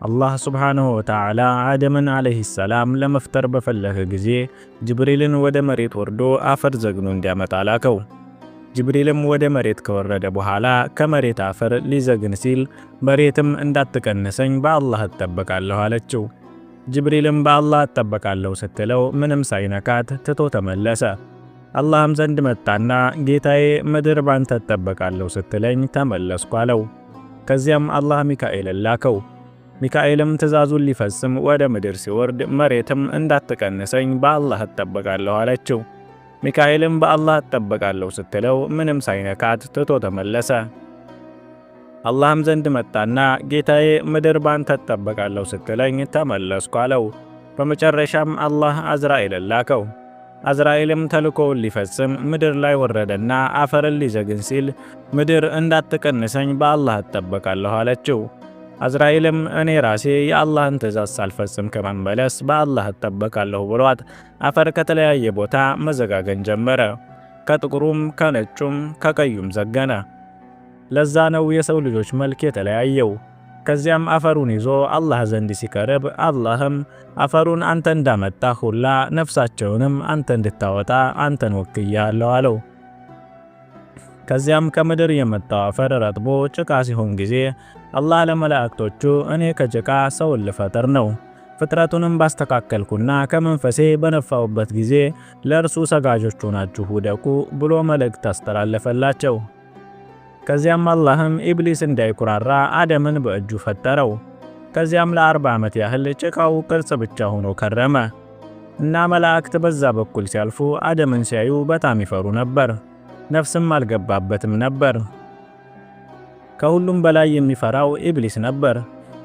አላህ ሱብሓነሁ ወተዓላ አደምን ዓለይሂ ሰላም ለመፍጠር በፈለገ ጊዜ ጅብሪልን ወደ መሬት ወርዶ አፈር ዘግኖ እንዲያመጣ ላከው። ጅብሪልም ወደ መሬት ከወረደ በኋላ ከመሬት አፈር ሊዘግን ሲል መሬትም እንዳትቀንሰኝ በአላህ እጠበቃለሁ አለችው። ጅብሪልም በአላህ እጠበቃለሁ ስትለው ምንም ሳይነካት ትቶ ተመለሰ። አላህም ዘንድ መጣና ጌታዬ፣ ምድር ባንተ እጠበቃለሁ ስትለኝ ተመለስኩ አለው። ከዚያም አላህ ሚካኤልን ላከው። ሚካኤልም ትእዛዙን ሊፈጽም ወደ ምድር ሲወርድ መሬትም እንዳትቀንሰኝ በአላህ እጠበቃለሁ አለችው። ሚካኤልም በአላህ እጠበቃለሁ ስትለው ምንም ሳይነካት ትቶ ተመለሰ። አላህም ዘንድ መጣና ጌታዬ፣ ምድር ባንተ እጠበቃለሁ ስትለኝ ተመለስኩ አለው። በመጨረሻም አላህ አዝራኤልን ላከው። አዝራኤልም ተልእኮውን ሊፈጽም ምድር ላይ ወረደና አፈርን ሊዘግን ሲል ምድር እንዳትቀንሰኝ በአላህ እጠበቃለሁ አለችው። አዝራኤልም እኔ ራሴ የአላህን ትእዛዝ ሳልፈጽም ከመመለስ በአላህ እጠበቃለሁ ብሏት አፈር ከተለያየ ቦታ መዘጋገን ጀመረ። ከጥቁሩም፣ ከነጩም፣ ከቀዩም ዘገነ። ለዛ ነው የሰው ልጆች መልክ የተለያየው። ከዚያም አፈሩን ይዞ አላህ ዘንድ ሲቀርብ አላህም አፈሩን አንተ እንዳመጣ ሁላ ነፍሳቸውንም አንተ እንድታወጣ አንተን ወክያለሁ አለው። ከዚያም ከምድር የመጣው አፈር ረጥቦ ጭቃ ሲሆን ጊዜ አላህ ለመላእክቶቹ እኔ ከጭቃ ሰውን ልፈጥር ነው፣ ፍጥረቱንም ባስተካከልኩና ከመንፈሴ በነፋውበት ጊዜ ለእርሱ ሰጋጆች ሆናችሁ ውደቁ ብሎ መልእክት አስተላለፈላቸው። ከዚያም አላህም ኢብሊስ እንዳይኩራራ አደምን በእጁ ፈጠረው። ከዚያም ለ40 ዓመት ያህል ጭቃው ቅርጽ ብቻ ሆኖ ከረመ እና መላእክት በዛ በኩል ሲያልፉ አደምን ሲያዩ በጣም ይፈሩ ነበር። ነፍስም አልገባበትም ነበር። ከሁሉም በላይ የሚፈራው ኢብሊስ ነበር።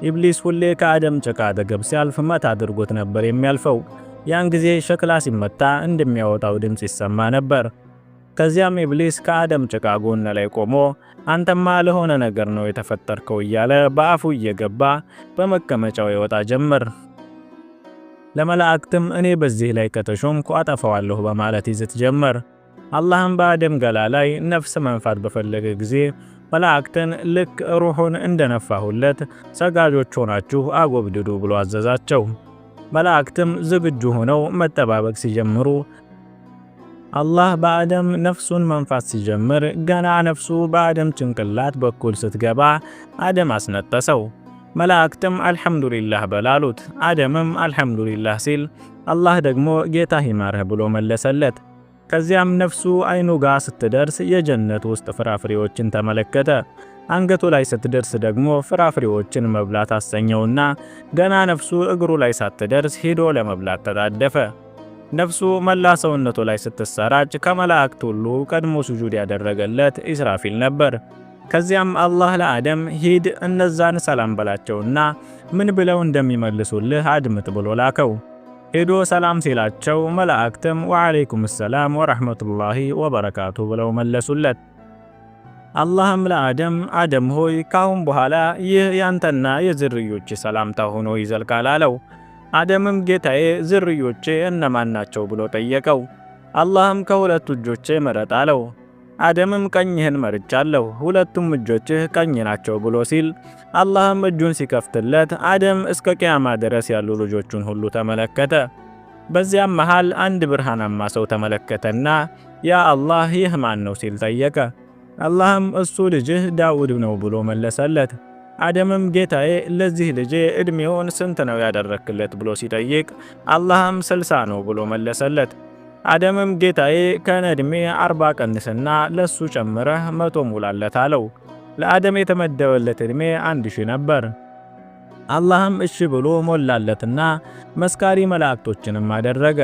ኢብሊስ ሁሌ ከአደም ጭቃ አጠገብ ሲያልፍ መታ አድርጎት ነበር የሚያልፈው። ያን ጊዜ ሸክላ ሲመታ እንደሚያወጣው ድምፅ ይሰማ ነበር። ከዚያም ኢብሊስ ከአደም ጭቃ ጎን ላይ ቆሞ አንተማ ለሆነ ነገር ነው የተፈጠርከው እያለ በአፉ እየገባ በመቀመጫው ይወጣ ጀመር። ለመላእክትም እኔ በዚህ ላይ ከተሾምኩ አጠፋዋለሁ በማለት ይዝት ጀመር። አላህም በአደም ገላ ላይ ነፍስ መንፋት በፈለገ ጊዜ መላእክትን ልክ ሩሑን እንደነፋሁለት ሰጋጆች ሆናችሁ አጎብድዱ ብሎ አዘዛቸው። መላእክትም ዝግጁ ሆነው መጠባበቅ ሲጀምሩ አላህ በአደም ነፍሱን መንፋት ሲጀምር ገና ነፍሱ በአደም ጭንቅላት በኩል ስትገባ አደም አስነጠሰው። መላእክትም አልሐምዱሊላህ በላሉት። አደምም አልሐምዱሊላህ ሲል አላህ ደግሞ ጌታህ ይማርህ ብሎ መለሰለት። ከዚያም ነፍሱ አይኑ ጋር ስትደርስ የጀነት ውስጥ ፍራፍሬዎችን ተመለከተ። አንገቱ ላይ ስትደርስ ደግሞ ፍራፍሬዎችን መብላት አሰኘውና ገና ነፍሱ እግሩ ላይ ሳትደርስ ሄዶ ለመብላት ተጣደፈ። ነፍሱ መላ ሰውነቱ ላይ ስትሰራጭ ከመላእክት ሁሉ ቀድሞ ስጁድ ያደረገለት ኢስራፊል ነበር። ከዚያም አላህ ለአደም ሂድ እነዛን ሰላም በላቸውና ምን ብለው እንደሚመልሱልህ አድምጥ ብሎ ላከው። ሄዶ ሰላም ሲላቸው መላእክትም ወዓለይኩም ሰላም ወረሕመቱላሂ ወበረካቱ ብለው መለሱለት። አላህም ለአደም አደም ሆይ፣ ካሁን በኋላ ይህ ያንተና የዝርዮች ሰላምታ ሆኖ ይዘልቃል አለው። አደምም ጌታዬ፣ ዝርዮቼ እነማን ናቸው ብሎ ጠየቀው። አላህም ከሁለቱ እጆቼ ምረጥ አለው። አደምም ቀኝህን መርጫለሁ፣ ሁለቱም እጆችህ ቀኝ ናቸው ብሎ ሲል አላህም እጁን ሲከፍትለት አደም እስከ ቅያማ ድረስ ያሉ ልጆቹን ሁሉ ተመለከተ። በዚያም መሃል አንድ ብርሃናማ ሰው ተመለከተና ያ አላህ፣ ይህ ማን ነው ሲል ጠየቀ። አላህም እሱ ልጅህ ዳውድ ነው ብሎ መለሰለት። አደምም ጌታዬ፣ ለዚህ ልጄ ዕድሜውን ስንት ነው ያደረክለት ብሎ ሲጠይቅ አላህም 60 ነው ብሎ መለሰለት። አደምም ጌታዬ፣ ከነ ዕድሜ 40 ቀንስና ለሱ ጨምረህ 100 ሙላለት አለው። ለአደም የተመደበለት ዕድሜ 1000 ነበር። አላህም እሺ ብሎ ሞላለትና መስካሪ መላእክቶችንም አደረገ።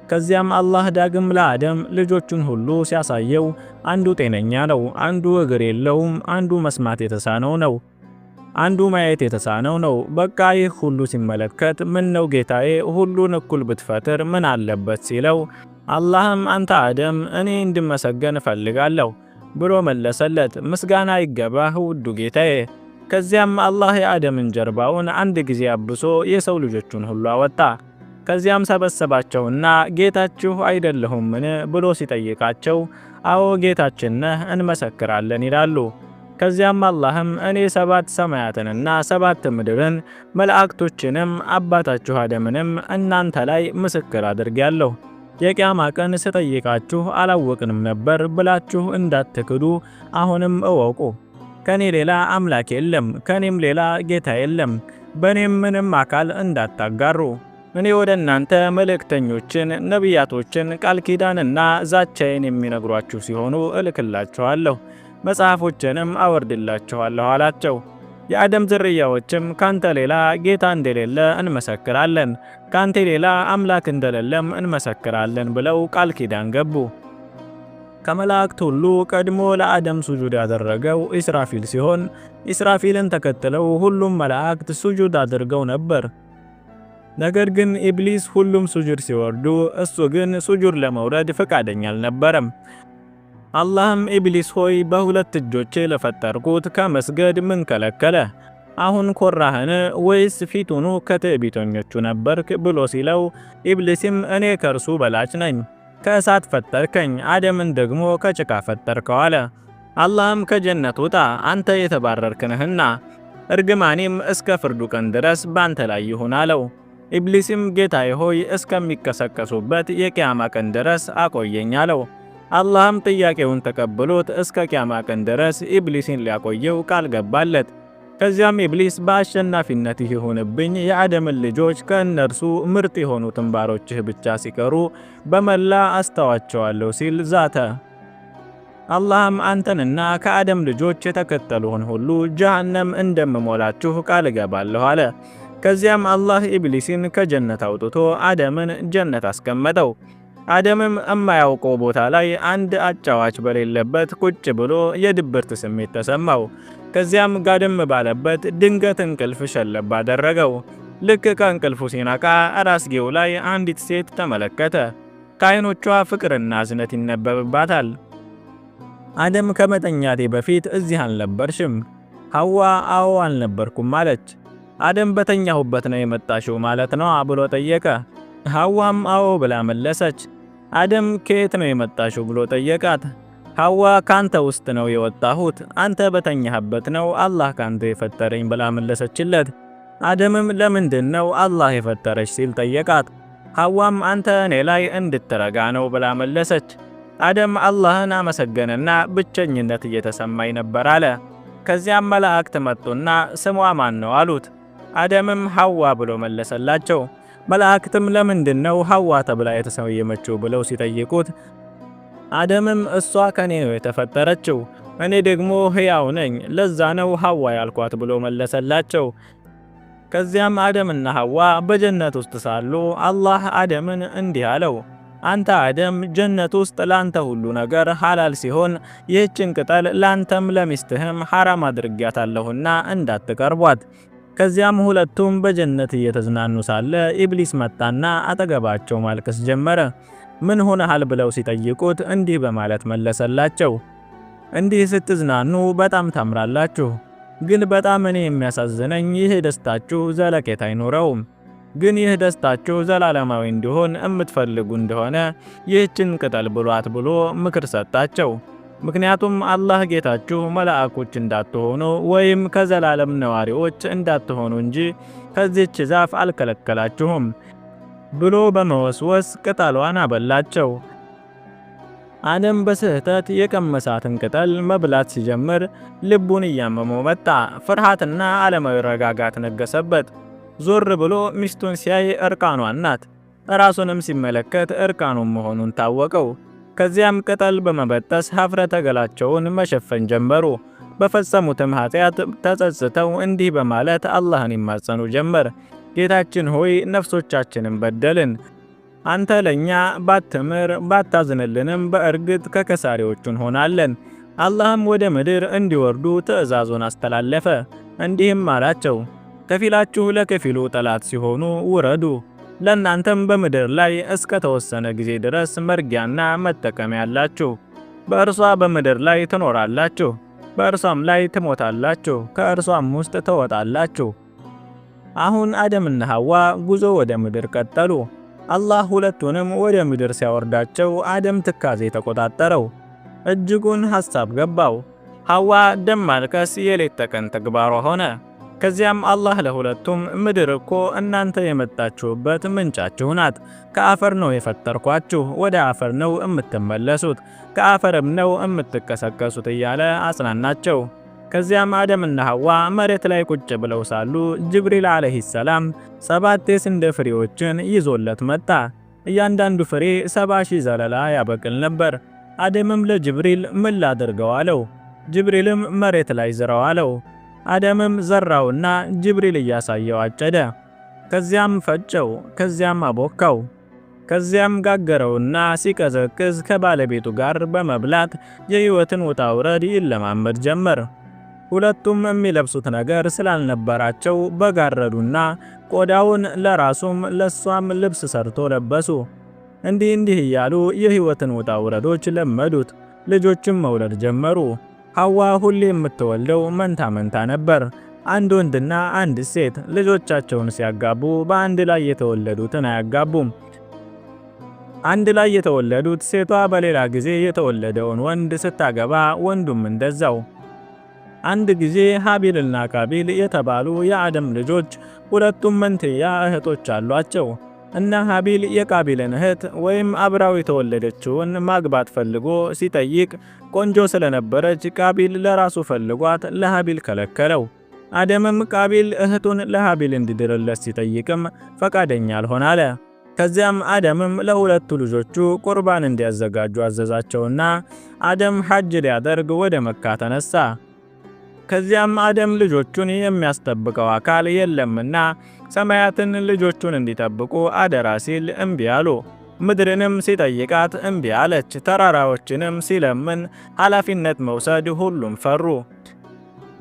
ከዚያም አላህ ዳግም ለአደም ልጆቹን ሁሉ ሲያሳየው አንዱ ጤነኛ ነው፣ አንዱ እግር የለውም፣ አንዱ መስማት የተሳነው ነው፣ አንዱ ማየት የተሳነው ነው። በቃ ይህ ሁሉ ሲመለከት ምን ነው ጌታዬ፣ ሁሉን እኩል ብትፈጥር ምን አለበት ሲለው አላህም አንተ አደም፣ እኔ እንድመሰገን እፈልጋለሁ ብሎ መለሰለት። ምስጋና ይገባህ ውዱ ጌታዬ። ከዚያም አላህ የአደምን ጀርባውን አንድ ጊዜ አብሶ የሰው ልጆቹን ሁሉ አወጣ። ከዚያም ሰበሰባቸውና ጌታችሁ አይደለሁምን ብሎ ሲጠይቃቸው አዎ ጌታችን ነህ እንመሰክራለን ይላሉ። ከዚያም አላህም እኔ ሰባት ሰማያትንና ሰባት ምድርን መላእክቶችንም አባታችሁ አደምንም እናንተ ላይ ምስክር አድርጌያለሁ። የቂያማ ቀን ስጠይቃችሁ አላወቅንም ነበር ብላችሁ እንዳትክዱ አሁንም እወቁ። ከኔ ሌላ አምላክ የለም፣ ከኔም ሌላ ጌታ የለም። በኔም ምንም አካል እንዳታጋሩ። እኔ ወደ እናንተ መልእክተኞችን፣ ነቢያቶችን፣ ቃል ኪዳንና ዛቻዬን የሚነግሯችሁ ሲሆኑ እልክላችኋለሁ፣ መጽሐፎችንም አወርድላችኋለሁ አላቸው። የአደም ዝርያዎችም ካንተ ሌላ ጌታ እንደሌለ እንመሰክራለን፣ ካንተ ሌላ አምላክ እንደሌለም እንመሰክራለን ብለው ቃል ኪዳን ገቡ። ከመላእክት ሁሉ ቀድሞ ለአደም ሱጁድ ያደረገው ኢስራፊል ሲሆን ኢስራፊልን ተከትለው ሁሉም መላእክት ሱጁድ አድርገው ነበር። ነገር ግን ኢብሊስ ሁሉም ሱጁድ ሲወርዱ እሱ ግን ሱጁድ ለመውረድ ፈቃደኛ አልነበረም። አላህም ኢብሊስ ሆይ፣ በሁለት እጆቼ ለፈጠርኩት ከመስገድ ምን ከለከለ? አሁን ኮራህን ወይስ ፊቱኑ ከትዕቢተኞቹ ነበርክ? ብሎ ሲለው፣ ኢብሊስም እኔ ከእርሱ በላጭ ነኝ፣ ከእሳት ፈጠርከኝ፣ አደምን ደግሞ ከጭቃ ፈጠርከው አለ። አላህም ከጀነት ውጣ፣ አንተ የተባረርክ ነህና እርግማኔም እስከ ፍርዱ ቀን ድረስ ባንተ ላይ ይሁን አለው። ኢብሊስም ጌታዬ ሆይ፣ እስከሚቀሰቀሱበት የቅያማ ቀን ድረስ አቆየኝ አለው። አላህም ጥያቄውን ተቀብሎት እስከ ቅያማ ቀን ድረስ ኢብሊስን ሊያቆየው ቃል ገባለት። ከዚያም ኢብሊስ በአሸናፊነት ይሁንብኝ፣ የአደምን ልጆች ከእነርሱ ምርጥ የሆኑትን ባሮችህ ብቻ ሲቀሩ በመላ አስተዋቸዋለሁ ሲል ዛተ። አላህም አንተንና ከአደም ልጆች የተከተሉህን ሁሉ ጀሃነም እንደምሞላችሁ ቃል እገባለሁ አለ። ከዚያም አላህ ኢብሊስን ከጀነት አውጥቶ አደምን ጀነት አስቀመጠው። አደምም እማያውቀው ቦታ ላይ አንድ አጫዋች በሌለበት ቁጭ ብሎ የድብርት ስሜት ተሰማው። ከዚያም ጋደም ባለበት ድንገት እንቅልፍ ሸለብ አደረገው። ልክ ከእንቅልፉ ሲነቃ ራስጌው ላይ አንዲት ሴት ተመለከተ። ከዓይኖቿ ፍቅርና እዝነት ይነበብባታል። አደም፣ ከመተኛቴ በፊት እዚህ አልነበርሽም። ሐዋ አዎ አልነበርኩም አለች። አደም በተኛሁበት ነው የመጣሽው ማለት ነው ብሎ ጠየቀ። ሐዋም አዎ ብላ መለሰች። አደም ከየት ነው የመጣሽው ብሎ ጠየቃት። ሐዋ ካንተ ውስጥ ነው የወጣሁት፣ አንተ በተኛህበት ነው አላህ ካንተ የፈጠረኝ ብላ መለሰችለት። አደምም ለምንድን ነው አላህ የፈጠረች ሲል ጠየቃት። ሐዋም አንተ እኔ ላይ እንድትረጋ ነው ብላ መለሰች። አደም አላህን አመሰገነና ብቸኝነት እየተሰማኝ ነበር አለ። ከዚያም መላእክት መጡና ስሟ ማን ነው አሉት። አደምም ሐዋ ብሎ መለሰላቸው። መላእክትም ለምንድን ነው ሐዋ ተብላ የተሰየመችው ብለው ሲጠይቁት፣ አደምም እሷ ከኔ ነው የተፈጠረችው፣ እኔ ደግሞ ሕያው ነኝ፣ ለዛ ነው ሐዋ ያልኳት ብሎ መለሰላቸው። ከዚያም አደምና ሐዋ በጀነት ውስጥ ሳሉ አላህ አደምን እንዲህ አለው፣ አንተ አደም፣ ጀነት ውስጥ ላንተ ሁሉ ነገር ሐላል ሲሆን ይህችን ቅጠል ላንተም ለሚስትህም ሐራም አድርጊያታለሁና እንዳትቀርቧት። ከዚያም ሁለቱም በጀነት እየተዝናኑ ሳለ ኢብሊስ መጣና አጠገባቸው ማልቀስ ጀመረ። ምን ሆነሃል ብለው ሲጠይቁት እንዲህ በማለት መለሰላቸው። እንዲህ ስትዝናኑ በጣም ታምራላችሁ፣ ግን በጣም እኔ የሚያሳዝነኝ ይህ ደስታችሁ ዘለቄታ አይኖረውም። ግን ይህ ደስታችሁ ዘላለማዊ እንዲሆን የምትፈልጉ እንደሆነ ይህችን ቅጠል ብሏት ብሎ ምክር ሰጣቸው። ምክንያቱም አላህ ጌታችሁ መላእኮች እንዳትሆኑ ወይም ከዘላለም ነዋሪዎች እንዳትሆኑ እንጂ ከዚህች ዛፍ አልከለከላችሁም ብሎ በመወስወስ ቅጠሏን አበላቸው። አደም በስህተት የቀመሳትን ቅጠል መብላት ሲጀምር ልቡን እያመመው መጣ። ፍርሃትና አለመረጋጋት ነገሰበት። ዞር ብሎ ሚስቱን ሲያይ እርቃኗን ናት። ራሱንም ሲመለከት እርቃኑን መሆኑን ታወቀው። ከዚያም ቅጠል በመበጠስ ሀፍረተ ገላቸውን መሸፈን ጀመሩ። በፈጸሙትም ኃጢአት ተጸጽተው እንዲህ በማለት አላህን ይማጸኑ ጀመር። ጌታችን ሆይ፣ ነፍሶቻችንን በደልን። አንተ ለኛ ባትምር ባታዝንልንም በእርግጥ ከከሳሪዎቹ እንሆናለን። አላህም ወደ ምድር እንዲወርዱ ትእዛዙን አስተላለፈ። እንዲህም አላቸው፣ ከፊላችሁ ለከፊሉ ጠላት ሲሆኑ ውረዱ። ለእናንተም በምድር ላይ እስከ ተወሰነ ጊዜ ድረስ መርጊያና መጠቀሚያ አላችሁ። በእርሷ በምድር ላይ ትኖራላችሁ፣ በእርሷም ላይ ትሞታላችሁ፣ ከእርሷም ውስጥ ትወጣላችሁ። አሁን አደምና ሐዋ ጉዞ ወደ ምድር ቀጠሉ። አላህ ሁለቱንም ወደ ምድር ሲያወርዳቸው አደም ትካዜ ተቆጣጠረው፣ እጅጉን ሐሳብ ገባው። ሐዋ ደም ማልቀስ የሌት ተቀን ተግባሯ ሆነ። ከዚያም አላህ ለሁለቱም ምድር እኮ እናንተ የመጣችሁበት ምንጫችሁ ናት። ከአፈር ነው የፈጠርኳችሁ፣ ወደ አፈር ነው የምትመለሱት፣ ከአፈርም ነው የምትቀሰቀሱት እያለ አጽናናቸው። ከዚያም አደምና ሐዋ መሬት ላይ ቁጭ ብለው ሳሉ ጅብሪል ዓለይሂ ሰላም 7 የስንዴ ፍሬዎችን ይዞለት መጣ። እያንዳንዱ ፍሬ 70,000 ዘለላ ያበቅል ነበር። አደምም ለጅብሪል ምን ላድርገው አለው። ጅብሪልም መሬት ላይ ዝራው አለው። አደምም ዘራውና ጅብሪል እያሳየው አጨደ። ከዚያም ፈጨው፣ ከዚያም አቦካው፣ ከዚያም ጋገረውና ሲቀዘቅዝ ከባለቤቱ ጋር በመብላት የሕይወትን ውጣ ውረድ ይለማመድ ጀመር። ሁለቱም የሚለብሱት ነገር ስላልነበራቸው በጋረዱና ቆዳውን ለራሱም ለሷም ልብስ ሰርቶ ለበሱ። እንዲህ እንዲህ እያሉ የሕይወትን ውጣ ውረዶች ለመዱት። ልጆችም መውለድ ጀመሩ። ሐዋ ሁሌ የምትወልደው መንታ መንታ ነበር፣ አንድ ወንድና አንድ ሴት። ልጆቻቸውን ሲያጋቡ በአንድ ላይ የተወለዱትን አያጋቡም። አንድ ላይ የተወለዱት ሴቷ በሌላ ጊዜ የተወለደውን ወንድ ስታገባ፣ ወንዱም እንደዛው። አንድ ጊዜ ሃቢልና ቃቢል የተባሉ የአደም ልጆች ሁለቱም መንትያ እህቶች አሏቸው እና ሃቢል የቃቢልን እህት ወይም አብራው የተወለደችውን ማግባት ፈልጎ ሲጠይቅ ቆንጆ ስለነበረች ቃቢል ለራሱ ፈልጓት ለሃቢል ከለከለው። አደምም ቃቢል እህቱን ለሃቢል እንዲድርለት ሲጠይቅም ፈቃደኛ አልሆን አለ። ከዚያም አደምም ለሁለቱ ልጆቹ ቁርባን እንዲያዘጋጁ አዘዛቸውና አደም ሐጅ ሊያደርግ ወደ መካ ተነሳ። ከዚያም አደም ልጆቹን የሚያስጠብቀው አካል የለምና ሰማያትን ልጆቹን እንዲጠብቁ አደራ ሲል እምቢ አሉ። ምድርንም ሲጠይቃት እምቢ አለች። ተራራዎችንም ሲለምን ኃላፊነት መውሰድ ሁሉም ፈሩ።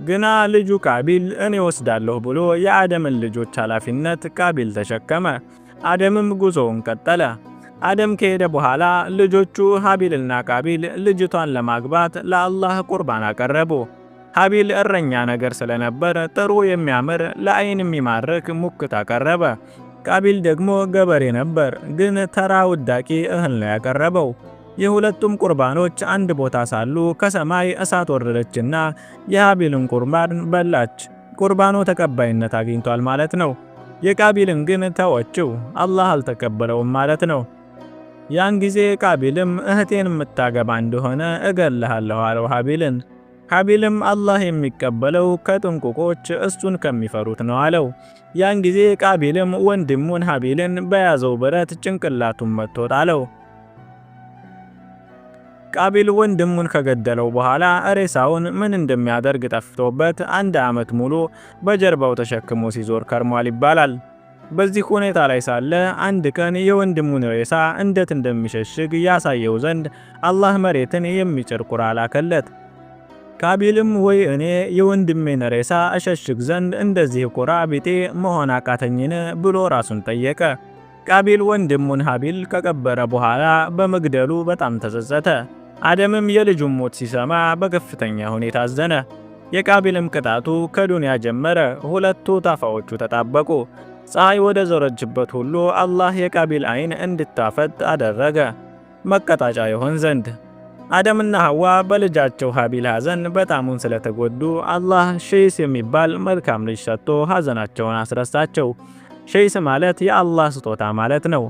ግና ልጁ ቃቢል እኔ ወስዳለሁ ብሎ የአደምን ልጆች ኃላፊነት ቃቢል ተሸከመ። አደምም ጉዞውን ቀጠለ። አደም ከሄደ በኋላ ልጆቹ ሃቢልና ቃቢል ልጅቷን ለማግባት ለአላህ ቁርባን አቀረቡ። ሃቢል እረኛ ነገር ስለነበር ጥሩ የሚያምር ለአይን የሚማርክ ሙክት አቀረበ። ቃቢል ደግሞ ገበሬ ነበር፣ ግን ተራ ውዳቂ እህል ነው ያቀረበው። የሁለቱም ቁርባኖች አንድ ቦታ ሳሉ ከሰማይ እሳት ወረደችና የሃቢልን ቁርባን በላች። ቁርባኑ ተቀባይነት አግኝቷል ማለት ነው። የቃቢልን ግን ተወችው፣ አላህ አልተቀበለውም ማለት ነው። ያን ጊዜ ቃቢልም እህቴን የምታገባ እንደሆነ እገልሃለሁ አለው ሃቢልን። ሃቢልም አላህ የሚቀበለው ከጥንቁቆች እሱን ከሚፈሩት ነው አለው። ያን ጊዜ ቃቢልም ወንድሙን ሃቢልን በያዘው ብረት ጭንቅላቱን መትቶ ጣለው። ቃቢል ወንድሙን ከገደለው በኋላ ሬሳውን ምን እንደሚያደርግ ጠፍቶበት አንድ ዓመት ሙሉ በጀርባው ተሸክሞ ሲዞር ከርሟል ይባላል። በዚህ ሁኔታ ላይ ሳለ አንድ ቀን የወንድሙን ሬሳ እንዴት እንደሚሸሽግ ያሳየው ዘንድ አላህ መሬትን የሚጭር ቁራ ላከለት። ቃቢልም ወይ እኔ የወንድሜን ሬሳ እሸሽግ ዘንድ እንደዚህ ቁራ ቢጤ መሆን አቃተኝን ብሎ ራሱን ጠየቀ። ቃቢል ወንድሙን ሃቢል ከቀበረ በኋላ በመግደሉ በጣም ተጸጸተ። አደምም የልጁን ሞት ሲሰማ በከፍተኛ ሁኔታ አዘነ። የቃቢልም ቅጣቱ ከዱንያ ጀመረ። ሁለቱ ታፋዎቹ ተጣበቁ። ፀሐይ ወደ ዞረችበት ሁሉ አላህ የቃቢል አይን እንድታፈጥ አደረገ፣ መቀጣጫ ይሆን ዘንድ። አደምና ሐዋ በልጃቸው ሃቢል ሐዘን በጣሙን ስለተጎዱ አላህ ሼስ የሚባል መልካም ልጅ ሰጥቶ ሐዘናቸውን አስረሳቸው። ሼስ ማለት የአላህ ስጦታ ማለት ነው።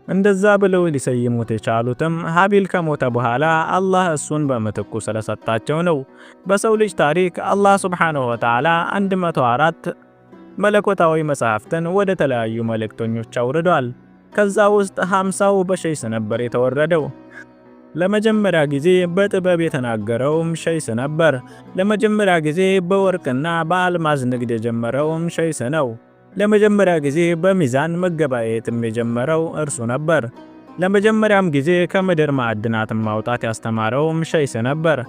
እንደዛ ብለው ሊሰይሙት የቻሉትም ሃቢል ከሞተ በኋላ አላህ እሱን በምትኩ ስለሰጣቸው ነው። በሰው ልጅ ታሪክ አላህ ሱብሓነሁ ወተዓላ 104 መለኮታዊ መጽሐፍትን ወደ ተለያዩ መልእክተኞች አውርዷል። ከዛ ውስጥ 50ው በሸይስ ነበር የተወረደው። ለመጀመሪያ ጊዜ በጥበብ የተናገረውም ሸይስ ነበር። ለመጀመሪያ ጊዜ በወርቅና በአልማዝ ንግድ የጀመረውም ሸይስ ነው። ለመጀመሪያ ጊዜ በሚዛን መገበያየትም የጀመረው እርሱ ነበር። ለመጀመሪያም ጊዜ ከምድር ማዕድናትን ማውጣት ያስተማረውም ሸይስ ነበር።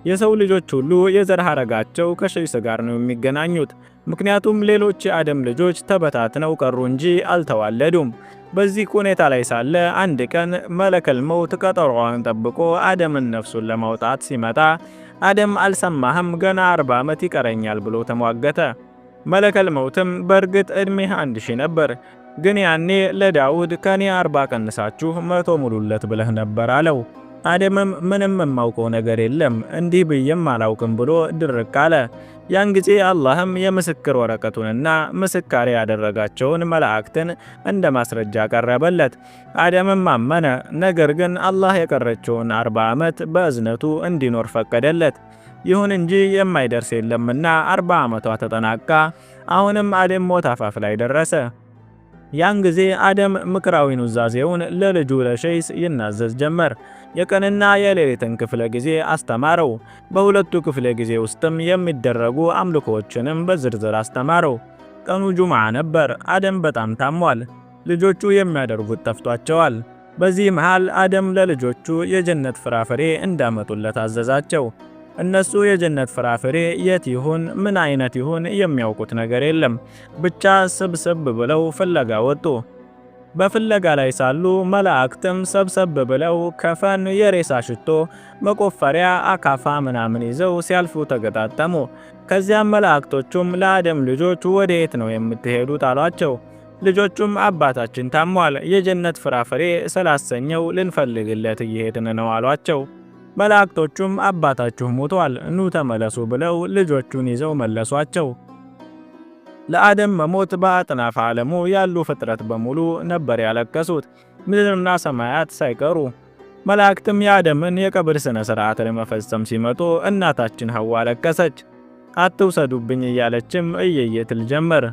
የሰው ልጆች ሁሉ የዘር ሐረጋቸው ከሸይስ ጋር ነው የሚገናኙት። ምክንያቱም ሌሎች የአደም ልጆች ተበታትነው ቀሩ እንጂ አልተዋለዱም። በዚህ ሁኔታ ላይ ሳለ አንድ ቀን መለከል መውት ቀጠሮዋን ጠብቆ አደምን ነፍሱን ለማውጣት ሲመጣ አደም አልሰማህም፣ ገና 40 ዓመት ይቀረኛል ብሎ ተሟገተ። መለከል መውትም በእርግጥ ዕድሜህ 1000 ነበር፣ ግን ያኔ ለዳውድ ከኔ 40 ቀንሳችሁ 100 ሙሉለት ብለህ ነበር አለው። አደምም ምንም የማውቀው ነገር የለም፣ እንዲህ ብዬም አላውቅም ብሎ ድርቅ አለ። ያን ጊዜ አላህም የምስክር ወረቀቱንና ምስካሬ ያደረጋቸውን መላእክትን እንደ ማስረጃ ቀረበለት። አደምም አመነ። ነገር ግን አላህ የቀረችውን 40 ዓመት በእዝነቱ እንዲኖር ፈቀደለት። ይሁን እንጂ የማይደርስ የለምና 40 ዓመቷ ተጠናቃ አሁንም አደም ሞት አፋፍ ላይ ደረሰ። ያን ጊዜ አደም ምክራዊ ኑዛዜውን ለልጁ ለሸይስ ይናዘዝ ጀመር። የቀንና የሌሊትን ክፍለ ጊዜ አስተማረው። በሁለቱ ክፍለ ጊዜ ውስጥም የሚደረጉ አምልኮዎችንም በዝርዝር አስተማረው። ቀኑ ጁምዓ ነበር። አደም በጣም ታሟል። ልጆቹ የሚያደርጉት ጠፍቷቸዋል። በዚህ መሃል አደም ለልጆቹ የጀነት ፍራፍሬ እንዳመጡለት አዘዛቸው። እነሱ የጀነት ፍራፍሬ የት ይሁን ምን አይነት ይሁን የሚያውቁት ነገር የለም። ብቻ ስብስብ ብለው ፍለጋ ወጡ። በፍለጋ ላይ ሳሉ መላእክትም ሰብሰብ ብለው ከፈን፣ የሬሳ ሽቶ፣ መቆፈሪያ፣ አካፋ ምናምን ይዘው ሲያልፉ ተገጣጠሙ። ከዚያም መላእክቶቹም ለአደም ልጆች ወደየት ነው የምትሄዱት አሏቸው። ልጆቹም አባታችን ታሟል፣ የጀነት ፍራፍሬ ስላሰኘው ልንፈልግለት እየሄድን ነው አሏቸው። መላእክቶቹም አባታችሁ ሞቷል፣ ኑ ተመለሱ ብለው ልጆቹን ይዘው መለሷቸው። ለአደም መሞት በአጥናፈ ዓለሙ ያሉ ፍጥረት በሙሉ ነበር ያለቀሱት፣ ምድርና ሰማያት ሳይቀሩ። መላእክትም የአደምን የቀብር ሥነ ሥርዓት ለመፈጸም ሲመጡ እናታችን ሐዋ አለቀሰች። አትውሰዱብኝ እያለችም እየየ ትል ጀመር።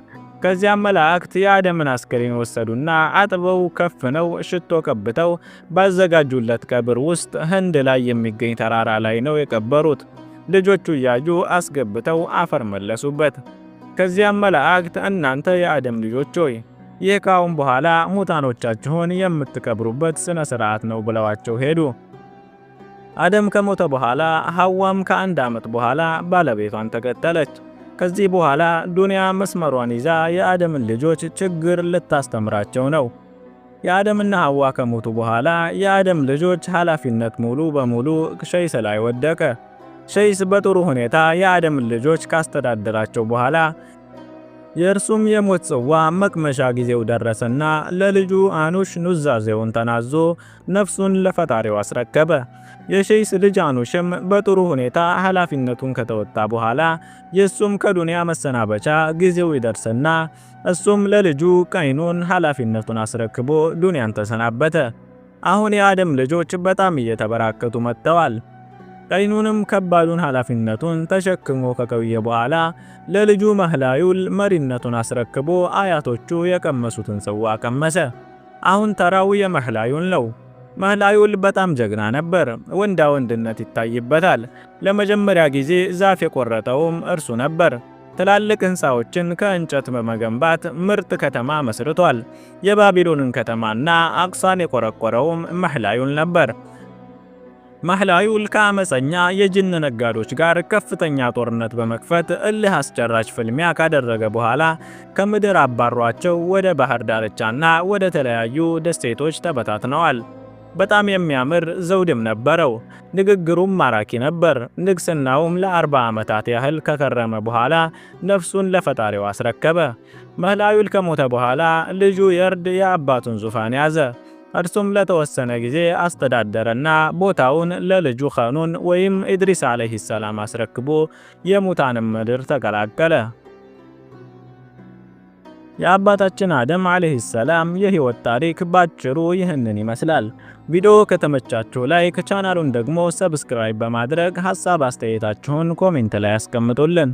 ከዚያም መላእክት የአደምን አስከሬን ወሰዱና አጥበው ከፍነው ሽቶ ቀብተው ባዘጋጁለት ቀብር ውስጥ ህንድ ላይ የሚገኝ ተራራ ላይ ነው የቀበሩት። ልጆቹ እያዩ አስገብተው አፈር መለሱበት። ከዚያም መላእክት እናንተ የአደም ልጆች ሆይ፣ ይህ ካሁን በኋላ ሙታኖቻችሁን የምትቀብሩበት ስነ ስርዓት ነው ብለዋቸው ሄዱ። አደም ከሞተ በኋላ ሐዋም ከአንድ ዓመት በኋላ ባለቤቷን ተከተለች። ከዚህ በኋላ ዱንያ መስመሯን ይዛ የአደምን ልጆች ችግር ልታስተምራቸው ነው። የአደምና ሐዋ ከሞቱ በኋላ የአደም ልጆች ኃላፊነት ሙሉ በሙሉ ሸይስ ላይ ወደቀ። ሸይስ በጥሩ ሁኔታ የአደምን ልጆች ካስተዳደራቸው በኋላ የእርሱም የሞት ጽዋ መቅመሻ ጊዜው ደረሰና ለልጁ አኑሽ ኑዛዜውን ተናዞ ነፍሱን ለፈጣሪው አስረከበ። የሸይስ ልጅ አኑሽም በጥሩ ሁኔታ ኃላፊነቱን ከተወጣ በኋላ የእሱም ከዱንያ መሰናበቻ ጊዜው ይደርስና እሱም ለልጁ ቀይኑን ኃላፊነቱን አስረክቦ ዱንያን ተሰናበተ። አሁን የአደም ልጆች በጣም እየተበራከቱ መጥተዋል። ቀይኑንም ከባዱን ኃላፊነቱን ተሸክሞ ከቆየ በኋላ ለልጁ መህላዩል መሪነቱን አስረክቦ አያቶቹ የቀመሱትን ጽዋ ቀመሰ። አሁን ተራው የመህላዩል ነው። መህላዩል በጣም ጀግና ነበር። ወንዳ ወንድነት ይታይበታል። ለመጀመሪያ ጊዜ ዛፍ የቆረጠውም እርሱ ነበር። ትላልቅ ሕንፃዎችን ከእንጨት በመገንባት ምርጥ ከተማ መስርቷል። የባቢሎንን ከተማና አቅሳን የቆረቆረውም መህላዩል ነበር። መህላዩል ከአመፀኛ የጅን ነጋዶች ጋር ከፍተኛ ጦርነት በመክፈት እልህ አስጨራሽ ፍልሚያ ካደረገ በኋላ ከምድር አባሯቸው ወደ ባህር ዳርቻና ወደ ተለያዩ ደሴቶች ተበታትነዋል። በጣም የሚያምር ዘውድም ነበረው። ንግግሩም ማራኪ ነበር። ንግስናውም ለ40 ዓመታት ያህል ከከረመ በኋላ ነፍሱን ለፈጣሪው አስረከበ። መህላዩል ከሞተ በኋላ ልጁ የርድ የአባቱን ዙፋን ያዘ። እርሱም ለተወሰነ ጊዜ አስተዳደረና ቦታውን ለልጁ ኸኑን ወይም ኢድሪስ ዓለይሂ ሰላም አስረክቦ የሙታንን ምድር ተቀላቀለ። የአባታችን አደም ዓለይሂ ሰላም የህይወት ታሪክ ባጭሩ ይህንን ይመስላል። ቪዲዮ ከተመቻችሁ like፣ ቻናሉን ደግሞ subscribe በማድረግ ሐሳብ አስተያየታችሁን comment ላይ አስቀምጡልን።